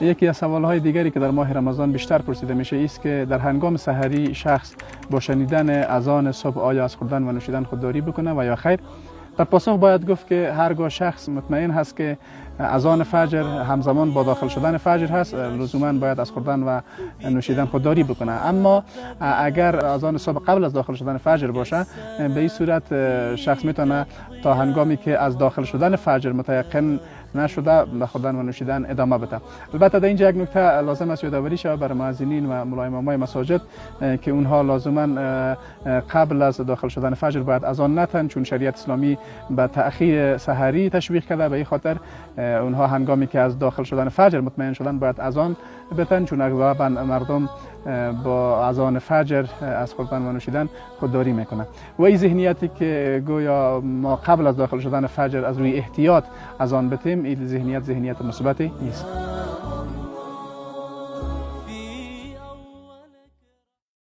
یکی از سوالهای دیگری که در ماه رمضان بیشتر پرسیده میشه است که در هنگام سحری شخص با شنیدن اذان صبح آیا از خوردن و نوشیدن خودداری بکنه و یا خیر. در پاسخ باید گفت که هرگاه شخص مطمئن هست که اذان فجر همزمان با داخل شدن فجر هست، لزوما باید از خوردن و نوشیدن خودداری بکنه. اما اگر اذان صبح قبل از داخل شدن فجر باشه، به این صورت شخص میتونه تا هنگامی که از داخل شدن فجر متیقن نشده به خوردن و نوشیدن ادامه بده. البته در اینجا یک نکته لازم است یادآوری شود برای مؤذنین و ملا امامای مساجد که اونها لازما قبل از داخل شدن فجر باید اذان نتن، چون شریعت اسلامی به تأخیر سحری تشویق کرده. به این خاطر اونها هنگامی که از داخل شدن فجر مطمئن شدن باید اذان بتن، چون اغلبا مردم با اذان فجر از خوردن و نوشیدن خودداری میکنن و این ذهنیتی که گویا ما قبل از داخل شدن فجر از روی احتیاط اذان بتیم، این ذهنیت ذهنیت مثبتی نیست.